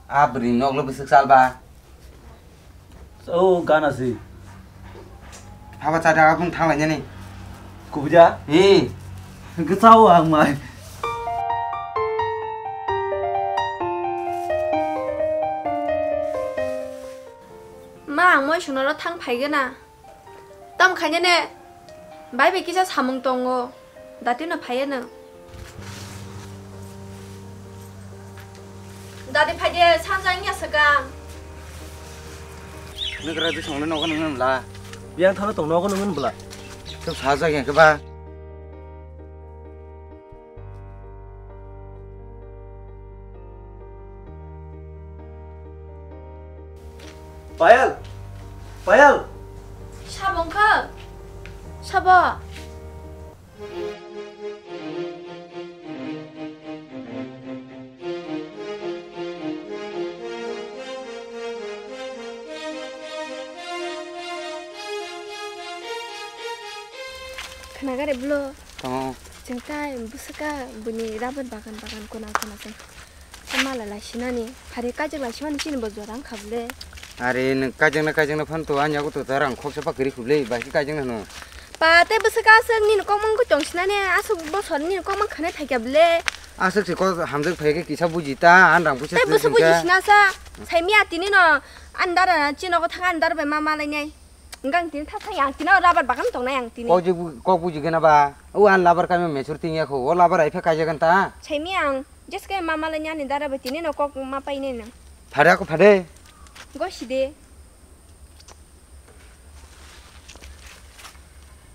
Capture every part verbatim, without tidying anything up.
A bwrwi noklo bwswk chalba. O gana si. Haba cha daga bung thanglainani. Kubui da? Hi. Hwnkhe chao ang mai. Ma, ang moi sunaro thang phaigena. Tam khainene, bai bai kisa samung tongo. Dati no phaiya no. Dati phaide sanja wngya swkang. Nokra bisong le nogo nwngnw bla. Biyang thano tong nogo nwngnw bla. Tum sajak yang keba. Payal! Payal! Sabo wngkha? Sabo? Khnaga re blo. Tamo. Chwng tai bwswka bini rabar bagan bagan kona kona se. Mala laisinani, phari kajak laisimani chini bo jora wngkha bwle. Are nwng kaijakna kaijakna phan to ani yago to ta rang khoksa pa kwrwi khuble bai khe kaijakna hwno. Pa tei bwswk aswk nini kokmang khe tongsinani aswk bosor nini kokmang khana thaikya bwle. Aswk se kok hamjak phai khe kisa buji ta an rang puisa. Tei kwrwi bwswk hwnkhe buji sinasa. Saimia tini no andar chini nogo thang andar bai ma malainai. Hwnkhe ang tini thak thang yang tini o rabar bagan tongnai ang tini. Kok je bu-, kok buji gana ba. O an labar kaima mesur tingya kho. O labar ai phe kaijagan ta. Saimia ang. Jeske mama le nyani dara bai tini no kok ma pai ne nang. Phare ako phare. Gosi de.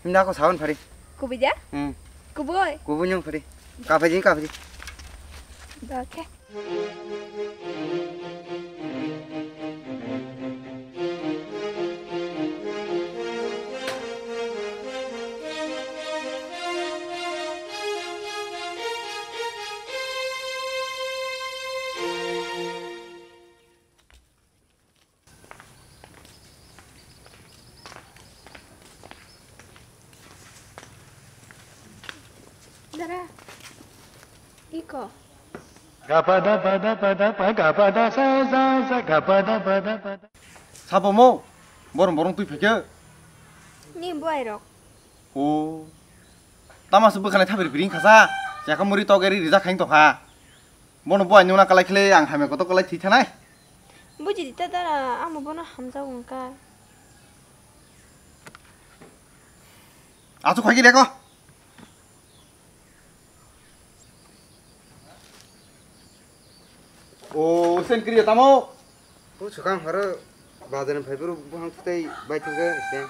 Himna ako sawan phare. Kubui da? Hmm. Kubui. Kubui nyong phare. Ka phare, ka phare. Ba khe. Dara. Iko. Gapada pada pada pa gapada sa sa sa gapada pada pada. Sabo mo, borong borong twi phaikhe. Ni buai rok. O. Tama se bwkhanai thabir piring khasa. Chakha muri togeri rijak khaing tokha. Bono buai nuna kalai khle ang hamya kotor kalai thwi thanai. Buji di ta dara, amo bono hamjak wngkha. Achu khoi kiri ko. O sen kiri tamo. Bu sukang horo bazar ni phai buru buhang tutai bai thangka sen.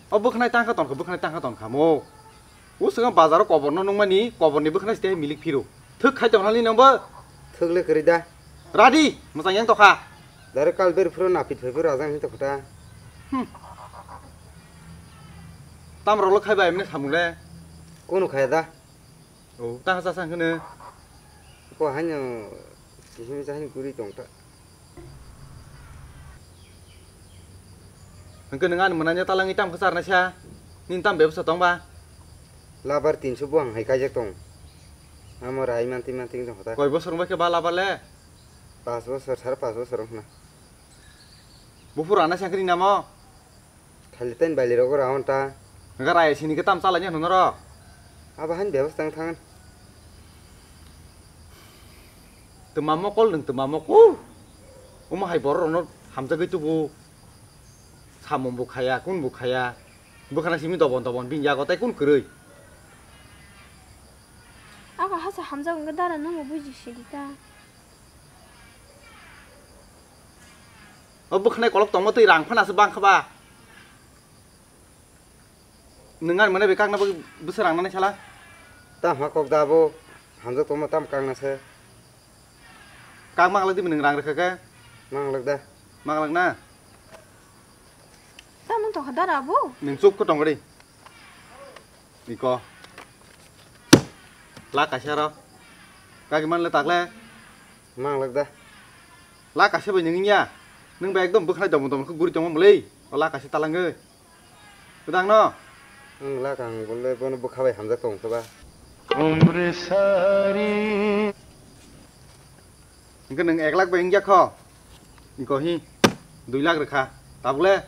O bwkhnai tangkha tonkha, bwkhnai tangkha tonkha mo. O swkang bazaro koborno nungmani, koborni bwkhnai site milik phiro. Thwk khai tongnani nangbo. Thwk le kwrwi da. Radi, mwchang yang tokha. Dare kal beri phuro napit phai phuro ajang hin tokha ta. Hmm. Tam rolo khai bai mne samung le. Kono khaya da. O, ta hasa sang hwno. Ko haino kihim sa hin guri tong ta. Hwnkhe nwng ani mwnani talangwi tamo khe charnai sa? Nini tamo bebsa tong ba? Labar tinso buhang hai kaijak tong. Amo rai manti manti wng tong kha ta. Koi bosor wng bai khe ba labar le? Pas bosor, sare pas bosor wng khna. Buphuru anai sa khe ring namo? Khali tain baili rogo raon ta. Hwnkhe rai sini khe tam chalai ni hwnwi norok? Abo hain bebasta wng thangan. Twma mokol nwng twma mokol. Omo hai borok rokno hamjagwi tubu. Samung bo khaya, kun bo khaya. Bwkhana simi dobon dobon bini yago tai kun kwrwi. Aka hasa hamjak wngkha dara nungbo buji sidi ta. O bwkhanai kolok tongma twi rang phana se bang kha ba. Nwng ani mane bai kakna bagwi bwsa rang nani sala. Tam ha kok da bo hamjak tongma tam kakna se. Kak manglak di nwng rang rwkha khe. Manglak da. Manglak na. Tamo tongkha dara bo. Nwng chup khe tong di. Iko. La kaisa ro. Kaki man le takle. Manglak da. La kaisa bai nwng ya. Nwng bai ekdom bwkhanai domo domo khe guri tongma muli. O la kaisa talangwi. Kwdang no. Nwng la kang bole bono bwkha bai hamjak tong khe ba. Umre sari. Hwnkhe nwng ek lakh bai wngya kho? Iko hi, dui lakh rwkha. Tabuk le?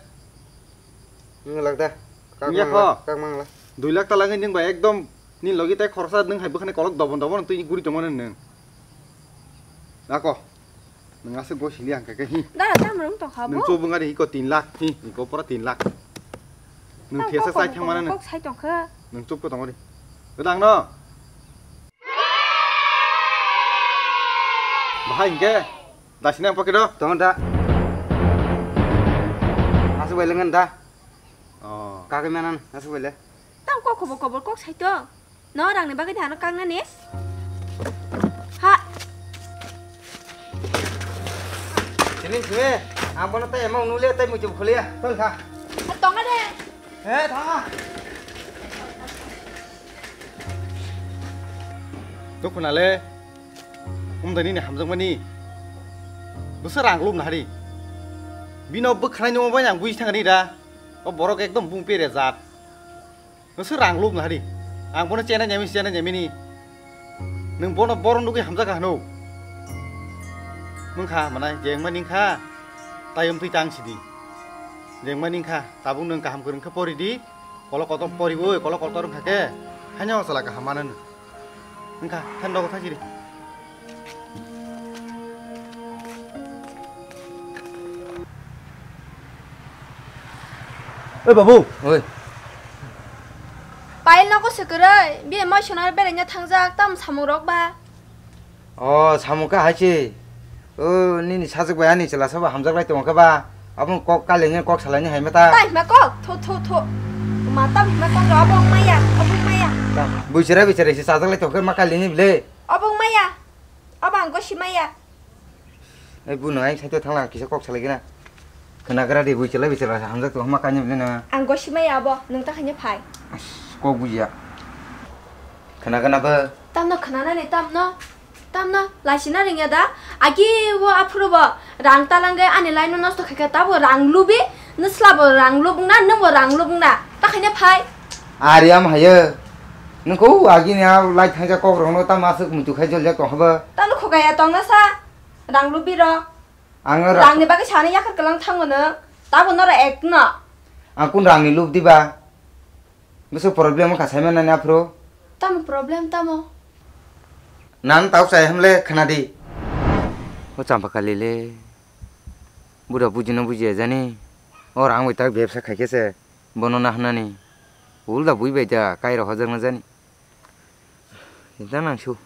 Wng lak da. Wngya kho? Kak mang la. Dui lakh ta langwi nwng bai ekdom nini logi tai khoroksa nwng hai bwkhani kolok dobon dobon twi guri tongmani nwng. Ako. Nwng aswk bo sili ang khe hi. Dara tam rwng tong kha bo. Nwng chubung ari iko tin lakh hi, iko pura tin lakh. Nwng thesa sai thang mana nwng. Kok sai tong kha. Nwng chup ko tong ari. Gwdang no. Bahai hingke. Dasi nang pocket o. Tong da. Aswk bai lengan da. Oh. Kagwi manan aswk bai le. Tam kok kobo kobo kok sai tong. No rangni bagwi de ano kangnani. Ha. Sini sini, ang bono tai emang nule tai muchung khulia, tol kha. Ha, tonga de. He, tha. Dukhuna le, umdani ni hamjakmani. Bwswk rang lubna hari. Bino bwkhanai nungma bai ang buji thangani da. O borok ekdom bung pere jat. Nwswk rang lubna hari. Ang bono chenai nyami, chenai nyamini. Nwng bono borom nugwi hamjakha hwno. Nwng kha manai, jengma ning kha. Tayom twi tang sidi. Jengma ning kha. Tabuk nwng kaham kwrwng khe pori di. Kolok kotor pori bo, kolok kotor wngkha khe. Haino chala kaham mano nwng. Wngkha, than dogo thang sidi. Oi babu. Oi. Pail nogo swkwrwi, biya moisonar beraina thangjak, tam samung rok ba? O, samung kha hai se. O, nini sajwk bai ani chwla sabo hamjak lai tongo khe ba? Aboni kok kalinya kok salaini hai ma ta? Tai hima kok, tho, tho, tho. Ma tam hima kok, abo wng maya, abo wng maya. Buichara bichara se sajak lai tongo khe ma kalinya bile? Abo wng maya. Abo ang gosi maya. Ai, bu nang ai side o thangla, kisa kok salai gana. Khwnagra de, bui chala bichara hamjak tong ma kanya bini na. Ang gosi maya abo, nwng ta khaina phai. As, kok bujiya. Khwna gana bo. Tamno khwnanani, tamno? Tamno laisina ringya da? Agi o aphuru bo rang talangwi ani line no nosto khaikha, tabo rang lubi, nwsla bo rang lubna, nwng bo rang lubna. Ta khaina phai. Ari am hayo. Nwng ko agini a light thangsa kok rokno tamo aswk muitu khai joljak tong habo. Tamo khogaya tongna sa rang lubi rok. Ang ra- Rangni bagwi sana yakhar kwlang thango nwng. Tabo noro ekno. Ang kun rangni lub diba? Bwswk problem wngkha saimannani aphuru? Tamo problem tamo? Nan tau chai hamle khwnadi. O Champakali le. Bura bujino bujiya jani. O rang bai tak bebsa khaikhe se. Bono nahnani. Ulda bui bai da kairo hojakna jani. Sinta nang su.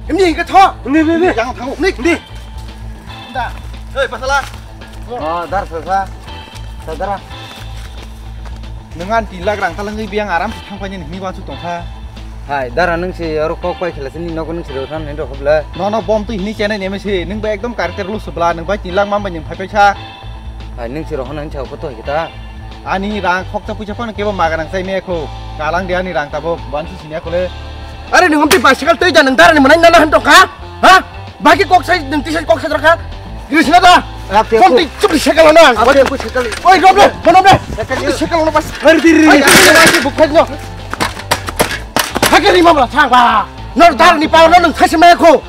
Ini hingke tho. Ini, ini, ini. Yang thango. Ini, ini. Da. Hei, pasala. Oh, dar sasa. Sadara. Nungan tin lakh rang talangwi biang aram se thangpaini hini wansuk tongkha. Hai, dara nung se oro kok pai khlai sini nogo nung se rwkhan nini rok hobla. Nono bom twi hini chene neme se, nung ba ekdom character lu subla, nung bai tin lakh man bai nung phai phai sa. Hai, nung se rohon nang chao koto hita. Ani rang khoksa puisa phano kebo maga nang chai me kho. Kalang de ani rang tabo bansi sinya khole. Are ni homti bicycle tei ja nang darani manai nana han tongkha. Ha? Bagi kok sai nang tisai kok sai dorkha. Grisna da. Homti chupri sekal na. Oi rob le, bonom le. Sekal na bas. Hari diri. Bukhaino. Hakari mamla chang ba. Nor darani pa nang khasi me kho.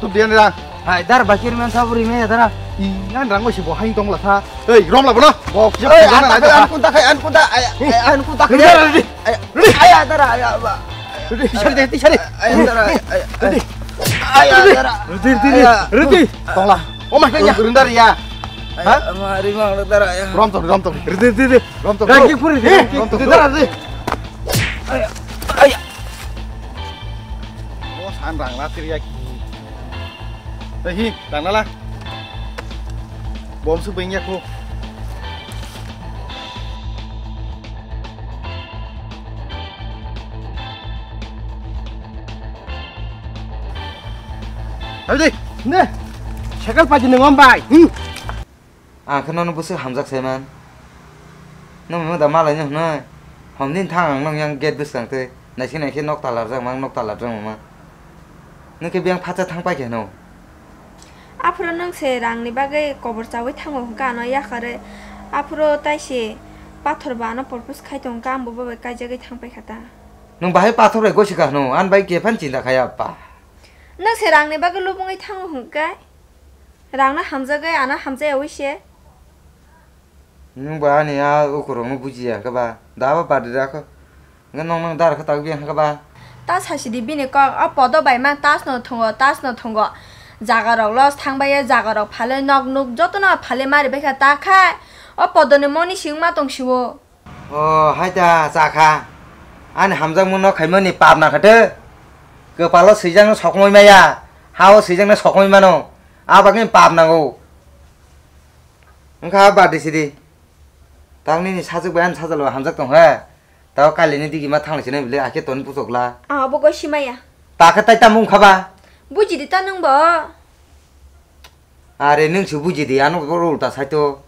Tup diyan ra. Hai, dar bakir men saburi me dara. I, nan rang si bo hain tong la tha. Ei, rom la bono. Bo kisa. Ei, an ta an kunta khai, an kunta, ay, ay, an kunta khai. Ready, ready. Ay, ay, dara, ay, ba. Ready, tisari, tisari. Ay, dara, ay, ay. Ready. Ay, dara. Ready, ready, ready. Tong la. O ma kanya. Rindar ya. Ha? Ma rimang dara ya. Rom tong, rom tong. Ready, ready, ready. Rom tong. Ranking puri, ranking. Rom tong. Dara, ready. Ay, ay. O san rang na tiri ya ki. Tei hi, rang na la. Bom su beng ya ko. Hadi, ne. Sekal paji nungom bai. Hmm. Ang khe nono bwswk hamjak saiman. Nwng mada malai no hwnwi. Hom din thang ang nwng yang gate bwskang twi. Naisi naisi nok talarjak mang, nok talarjak mang. Nwng khe biyang phacha thang pai khe hwno. Aphuru nwng se rangni bagwi kobor chaui thango hwnkha ano yakarwi. Aphuru tai se pathor ba ano propose khai tong kha, ang bo bai kaijagwi thang pai kha ta. Nwng bahai pathor bai gosi kha hwno, ani bai khe phan chinta khaya pa. Nwng se rangni bagwi lubungwi thango hwnkha. Rangno hamjagwi ano hamjaya wi se. Nwng ba ani a ukurokno bujiya hwnkhe ba, da ba badi da kho. Hwnkhe nwng nwng dar khe tagbi hwnkhe ba. Ta sasidi bini kok, o podo bai ma tas no thwngo, tas no thwngo. Jaga rok los thang bai, jaga rok phalwi nok nuk jotono phalwi mari bai kha ta khai. O podoni moni sing ma tong siwo. O hai ta cha kha. Ani hamjakmung no khaimani pap na kha te. Kwpalo swijak no sokmoi maya, ha o swijak no sokmoi mano. A bagwi pap nango. Wngkha badi sidi. Tang nini sajwk bai ani sajalo hamjak tong he. Tao kailini digi ma thanglaisini bile akhe toni puchokla. Ang abo goi simaya. Ta khe tai tamo wngkha ba? Bujidi ta nwng bo. Are nwng se bujidi, ano bo ulta saito.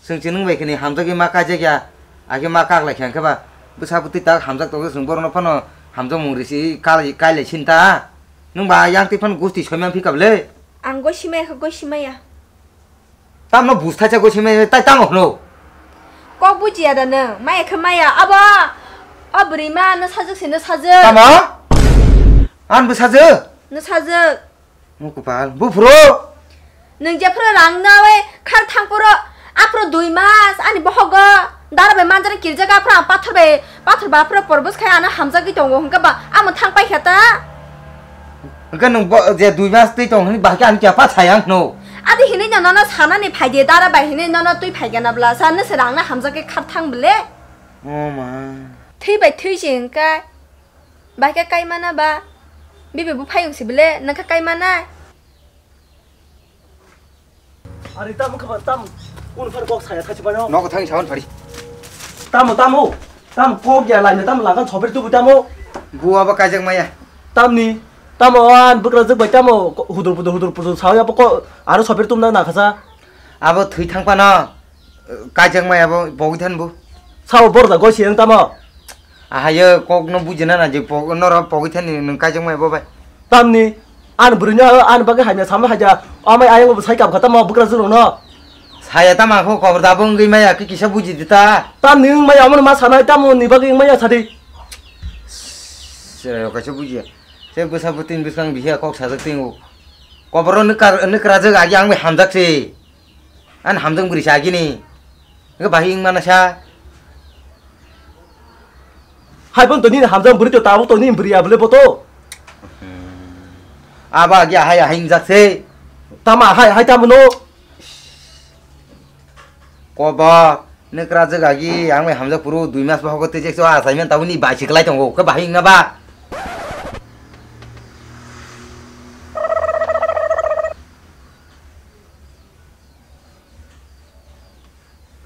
Chwng se nwng bai khini hamjagwi ma kaijakya. Akhe ma kaklai khe wngkhe ba. Bwsa bwtwi tak hamjak tongkhe chwng borokno phano hamjakmung risi kailai, kailai sinta. Nwng ba yang twi phano gusti soimang phika bile. Ang goi simaya khe goi simaya. Tamno busthacha goi simi tai tamo hwno. Kok bujiya da nwng, maya khe maya, abo, o bwrwi ma no sajwk se no sajwk. Tamo? An bo sajwk? No sajwk. Mo kupal, buphuru. Nwng jephuru rang nawi khar thang phuru, aphuru dui mas ani bohogo dara bai manjari kirjak aphuru ang pathor bai, pathor bai aphuru porbos khai ano hamjagwi tongo hwnkhe ba amo thang paikha ta. Hwnkhe nwng bo je dui mas twi tong hwnwi bahai khe ani kya pa chayang hwno. Adi hinwi no nono sanani phaidi dara bai hinwi nono twi phaikha na bwla sa nw se rang na hamjagwi khar thang bwle. O ma. Thwi bai thwi se hwnkhe. Bahai khe kai mana ba. Bibi bo phayung se bwle nangkha kai mana. Ari tamo khe ba, tamo. Kunu phar kok saya thachi baino. Nogo thang sawan phari. Tamo, tamo. Tamo kok ya laina tamo lagan sopir tubu tamo. Buwa ba kaijak maya. Tamni. Tamo an bwkrajwk bai tamo ko-, hudur pudur, hudur pudur sao ya bo ko aro sopir tumna na khasa. Abo thwi thang phano, eh, kaijak maya bo bogwi than bu. Sao borda gosi ang tamo. Ahayo kokno bujina na je pok-, norok pogwi thani nwng kaijakmaya bo bai. Tamni, ani bwrwino ani bagwi hamya samno haja, amai ayang bo sai kap kha tamo bwkrajwk rokno. Saya tamo kho kobor da bo wngwi maya khe kisa buji di ta. Tamni wng maya omono ma sanai tamo ni bagwi wng maya sadi. Sero kaisa bujiya. Se bwsa bwtwini bwskang bihiya kok sajak tingo. Koboro nwkar-, nwkrajwk agi ang bai hamjak se. Ani hamjak bwrwi sa agini. Hwnkhe bahai wng mana sa. Hai bon to nini hamjak bwrwi to tabuk to nini bwrwi abole bo to. Abo agi ahai ahai wngjak se. Tamo ahai ahai tamo no. Kobo, nwkrajwk agi ang bai hamjak phuru dui mas bohogo twijak se o achaimani tabuk ni bai se kwlai tongo. Hwnkhe bahai wngna ba?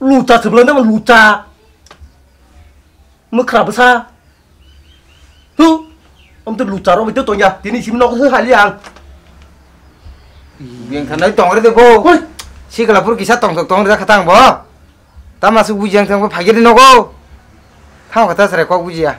Lucha se bwlai nang lucha. Mwkhra bwsa. Thu. Amtwi lucha rok bai tongya. Tini simi nok se hali ang. Beng thanai tongre de bo. Hoi. Sikla pur kisa tong tong tong re khatang bo. Tama su buji ang thang bo phagiri nogo. Thang kata sare kok bujiya.